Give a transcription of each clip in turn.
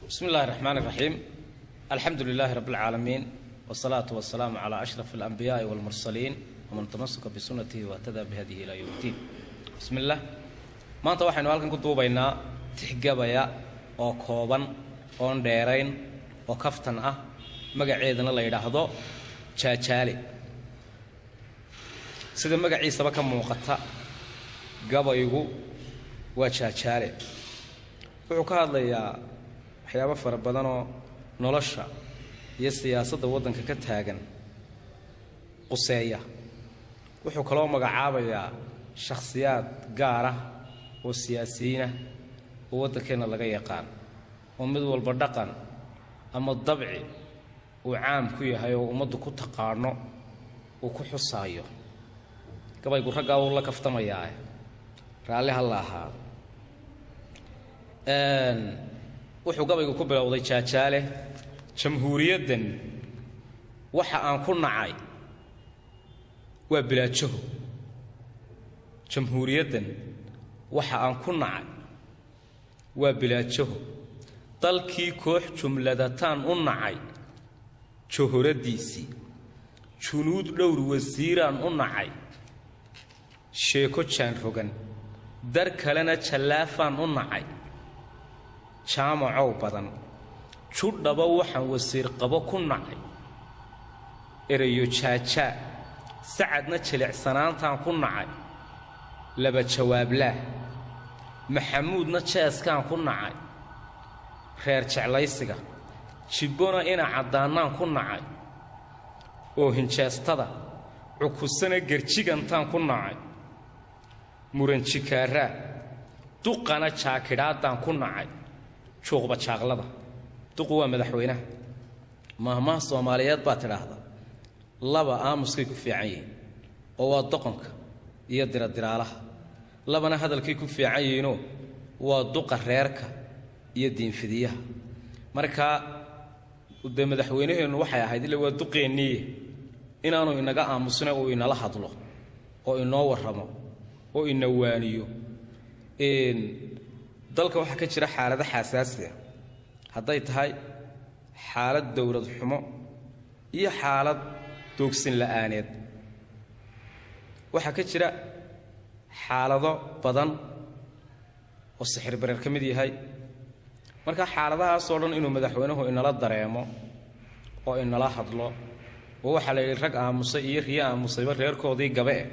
Bismi illahi raxmaan iraxiim. Alxamdu lilaahi rabbi alcaalamiin, wasalaatu wasalaamu calaa ashraf alambiyaai walmursaliin, waman tamasaka bisunatihi wahtadaa bihadihi ilaa yowm ddiin. Bismi illah. Maanta waxaynu halkan ku duubaynaa tixgabaya oo kooban oon dheerayn oo kaftan ah, magaceedana la yidhaahdo Jaajaale. Sida magaciisaba ka muuqata, gabaygu waa jaajaale. Wuxuu ka hadlayaa waxyaabo fara badanoo nolosha iyo siyaasadda waddanka ka taagan quseeya. Wuxuu kaloo magacaabayaa shakhsiyaad gaar ah oo siyaasiyiinah oo waddankeenna laga yaqaan, oo mid walba dhaqan ama dabci uu caam ku yahay oo ummaddu ku taqaano uu ku xusaayo. Gabaygu raggaa wuu la kaftamayaa, raalli ha la ahaado. Wuxuu gabaygu ku bilowday jaajaale: jamhuuriyaddan waxa aan ku nacay waa bilaajaho. Jamhuuriyaddan waxa aan ku nacay waa bilaajaho. Dalkii koox jumladataan u nacay johoradiisii, junuud dhowr wasiiraan u nacay sheeko jaan rogan, dar kalena jallaafaan u nacay jaamacow badan, judhaba waxaan wasiir qabo ku nacay erayo jaajaa, sacadna jilicsanaantaan ku nacay laba jawaablaah, Maxamuudna jeeskaan ku nacay reer jeclaysiga, jibbona ina caddaannaan ku nacay oo hinjeestada, cukusana gerjigantaan ku nacay muranjikaaraa, duqana jaakidhaaddaan ku nacay juuqba jaaqlada. Duqu waa madaxweynaha. Mahmaha Soomaaliyeed baa tidhaahda laba aamuskay ku fiican yihiin, oo waa doqonka iyo diradiraalaha. Labana hadalkay ku fiican yihiinoo waa duqa reerka iyo diinfidiyaha. Markaa dee madaxweynaheennu waxay ahayd, illa waa duqeenniiye, inaanu inaga aamusina uu inala hadlo oo inoo warramo oo ina waaniyo. Dalka waxaa ka jira xaalado xasaasi ah, hadday tahay xaalad dowlad xumo iyo xaalad doogsin la'aaneed. Waxaa ka jira xaalado badan oo sixir bareer ka mid yahay. Marka xaaladahaasoo dhan inuu madaxweynuhu inala dareemo oo inala hadlo, oo waxaa la yidhi rag aamusay iyo riyo aamusayba reerkoodii gabe eh,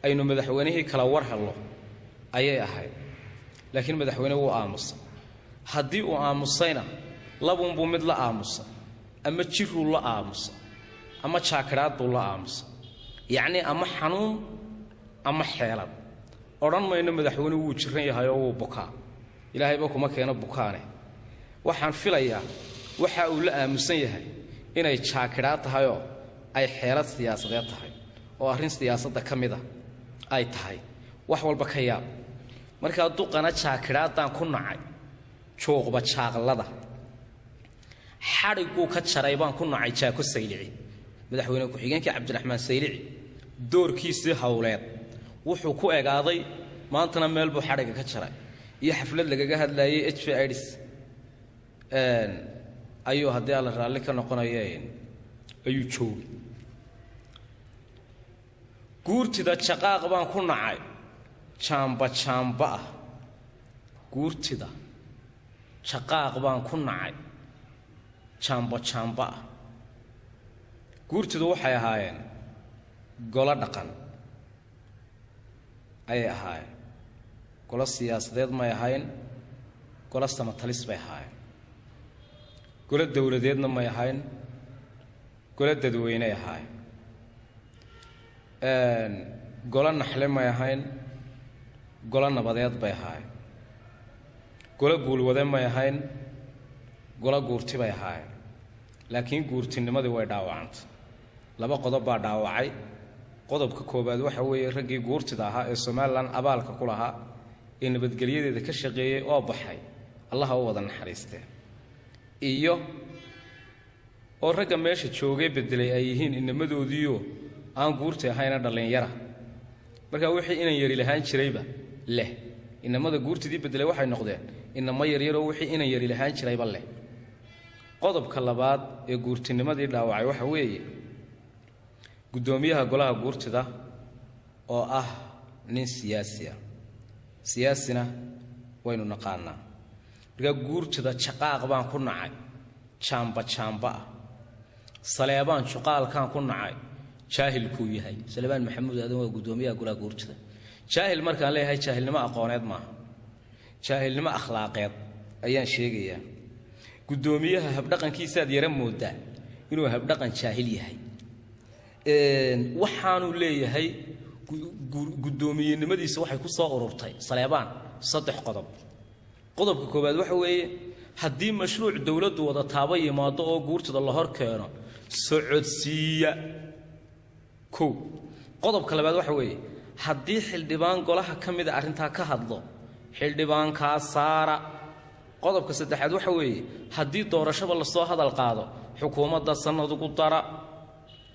aynu madaxweynihii kala war hello ayay ahayd. Laakiin madaxweyne wuu aamusay. Haddii uu aamusayna, labuunbuu mid la aamusay: ama jiruu la aamusay ama jaakidhaad buu la aamusay, yacnii ama xanuun ama xeelad. Odhan mayno madaxweyne wuu jiran yahay oo wuu bukaa, Ilaahayba kuma keeno bukaane. Waxaan filayaa waxa uu la aamusan yahay inay jaakidhaad tahayoo ay xeelad siyaasadeed tahay oo arrin siyaasadda ka mid a ay tahay. Wax walba ka yaab. Markaa duqana jaakidhaaddaan ku nacay juuqba jaaqlada, xadhigguu ka jaray baan ku nacay Jaako Saylici. Madaxweyne ku-xigeenkii Cabdiraxmaan Saylici doorkiisii howleed wuxuu ku egaaday maantana meel buu xadhigga ka jaray iyo xaflad lagaga hadlaayay HIV AIDS ayuu, haddii Alla raalli ka noqonaya, ayuu joogay. Guurtida jaqaaq baan ku nacay jaamba jaamba ah. Guurtida jaqaaq baan ku nacay jaambo jaamba ah. Guurtidu waxay ahaayeen golo dhaqan ayay ahaayeen, golo siyaasadeed may ahayn, golo samatalis bay ahaayeen, golo dowladeedna may ahayn, golo dadweyney ahaayeen, golo naxle may ahayn, golo nabadeed bay ahaayeen, golo guulwade may ahayn, golo guurti bay ahaayeen. Laakiin guurtinimadii way dhaawacantay. Laba qodob baa dhaawacay. Qodobka koowaad waxa weeye raggii guurtida ahaa ee Somalilan abaalka ku lahaa ee nabadgelyadeeda ka shaqeeyey oo baxay, Allaha u wada naxariistee, iyo oo ragga meesha joogay bedelay ay yihiin inamadoodiioo aan guurti ahayna dhallinyara. Markaa wixii inan yari lahaan jirayba leh, inamada guurtidii bedelay waxay noqdeen Inama yaryaroo wixii inan yari lahaan jirayba leh. Qodobka labaad ee guurtinimadii dhaawacay waxa weeye guddoomiyaha golaha guurtida oo ah nin siyaasi ah. Siyaasina waynu naqaanaa. Markaa guurtida jaqaaq baan ku nacay, jaamba jaamba ah. Saleebaan juqaalkaan ku nacay, jaahilkuu yahay. Saleebaan Maxamuud Aadan waa guddoomiyaha golaha guurtida. Jaahil markaan leeyahay, jaahilnimo aqooneed maaha, jaahilnimo akhlaaqeed ayaan sheegayaa. Guddoomiyaha habdhaqankiisaad yara moodaa inuu habdhaqan jaahil yahay. Waxaanuu leeyahay guddoomiyenimadiisa waxay ku soo ururtay Saleebaan saddex qodob. Qodobka koowaad waxa weeye, haddii mashruuc dowladdu wada taaba yimaado oo guurtida la hor keeno, socodsiiya, kow. Qodobka labaad waxa weeye, haddii xildhibaan golaha ka mida arrintaa ka hadlo, xildhibaankaa saara. Qodobka saddexaad waxa weeye, haddii doorashaba lasoo hadal qaado, xukuumadda sanad ugu dara.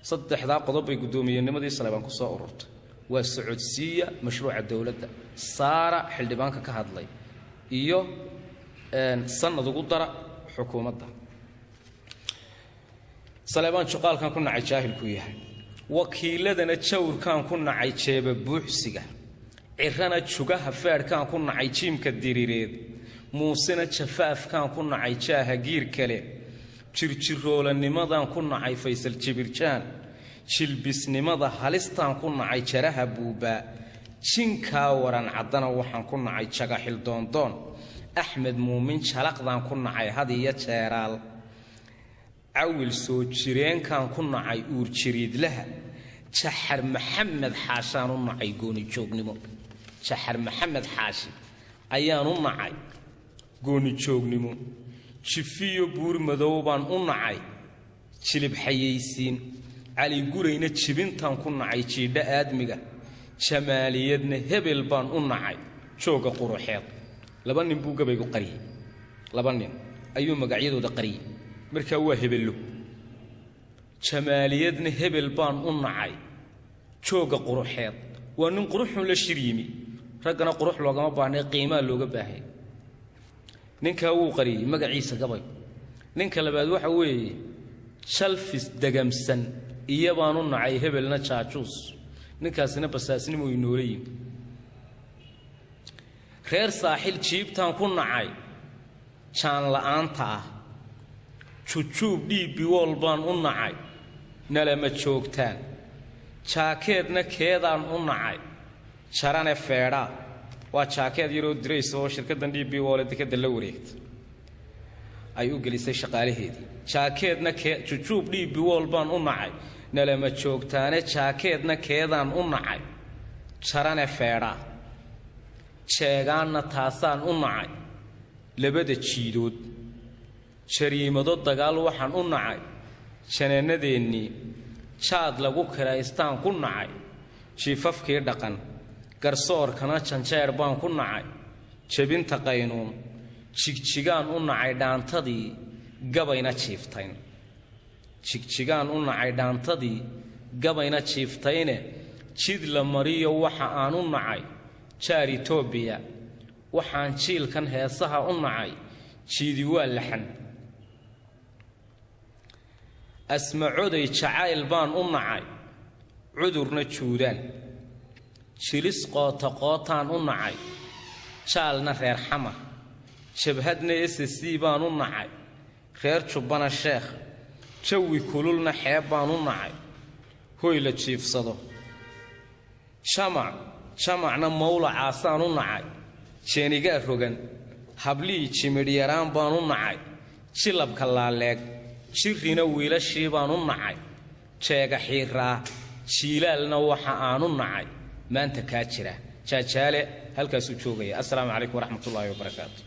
Saddexdaa qodob bay guddoomiyennimadii Saleebaan ku soo ururtay: waa socodsiiya mashruuca dowladda, saara xildhibaanka ka hadlay, iyo sanad ugu dara xukuumadda. Saleebaan juqaalkan ku nacay, jaahilkuu yahay. Wakiiladana jawrkaan ku nacay, jeeba buuxsiga. Cirana jugaha feedhkaan ku nacay, jiimka diriireed. Muusena jafaafkaan ku nacay, jaaha giir kale. Jirjiroolanimadaan ku nacay, Faysal Jibirjaan. Jilbisnimada halistaan ku nacay, jaraha buubaa. Jinkaa waran caddana waxaan ku nacay, jagaxil doondoon. Axmed Muumin jalaqdaan ku nacay, had iyo jeeraal. Cawil soo jireenkaan ku nacay, uurjiriidlaha. Jaxar Maxamed Xaashaan u nacay goonijoognimo. Jaxar Maxamed Xaashi ayaan u nacay goonijoognimo. Jifiyo buur madow baan u nacay, jilib xayaysiin. Caligurayna jibintaan ku nacay, jiidho aadmiga. Jamaaliyadna hebel baan u nacay, jooga quruxeed. Laba nin buu gabaygu qariyey, laba nin ayuu magacyadooda qariyey, markaa waa hebello. Jamaaliyadna hebel baan u nacay, jooga quruxeed. Waa nin quruxun la shir yimi. Raggana qurux loogama baahnay, qiimaa looga baahaya. Ninkaa wuu qariyey magaciisa gabay. Ninka labaad waxa weeye jalfis degamsan iyo baan u nacay hebelna jaajuus. Ninkaasina basaasnimo inoola yimi. Reer Saaxil jiibtaan ku nacay, jaan la'aanta ah. Jujuub dhiibbiwool baan u nacay, nalama joogtaan. Jaakeedna keedaan u nacay, jarane feedhaa. Waa jaakeed yaroo diraysa oo shirkaddan dhiibbiwoole dekadda la wareegta ay u gelisay shaqaalaheedii. Jaakeedna kee, jujuub dhiibbiwool baan u nacay, nalama joogtaane. Jaakeedna keedaan u nacay, jarane feedhaa. Jeegaanna taasaan u nacay, labada jiidood. Jariimado dagaal waxaan u nacay, janaanadeennii. Jaad lagu kiraystaan ku nacay, jiifafkii dhaqan. Garsoorkana janjeer baan ku nacay, jebinta qaynuun. Jigjigaan u nacay dhaantadii gabayna jiiftayn. Jigjigaan u nacay dhaantadii gabayna jiiftayne. Jid la mariyo waxa aan u nacay, jaar Itoobiya. Waxaan jiilkan heesaha u nacay, jiidi waa laxan. Asmacoday jacayl baan u nacay, cudurna juudaan. Jilis qoota qootaan u nacay, jaalna reer Xamar. Jabhadna SSC baan u nacay, reer Jubbana sheekh. Jawi kululna xeeb baan u nacay, hoy la jiifsado. Jamac jamacna mawlacaasaan u nacay, jeenigaa rogan. Hablihii jimidhyaraan baan u nacay, jilabka laaleeg. Jirrina wiilashii baan u nacay, jeega xiiraa. Jiilaalna waxa aan u nacay maanta kaa jira. Jaajaale halkaasuu joogaya. Assalaamu calaykum waraxmatullaahi wabarakaatu.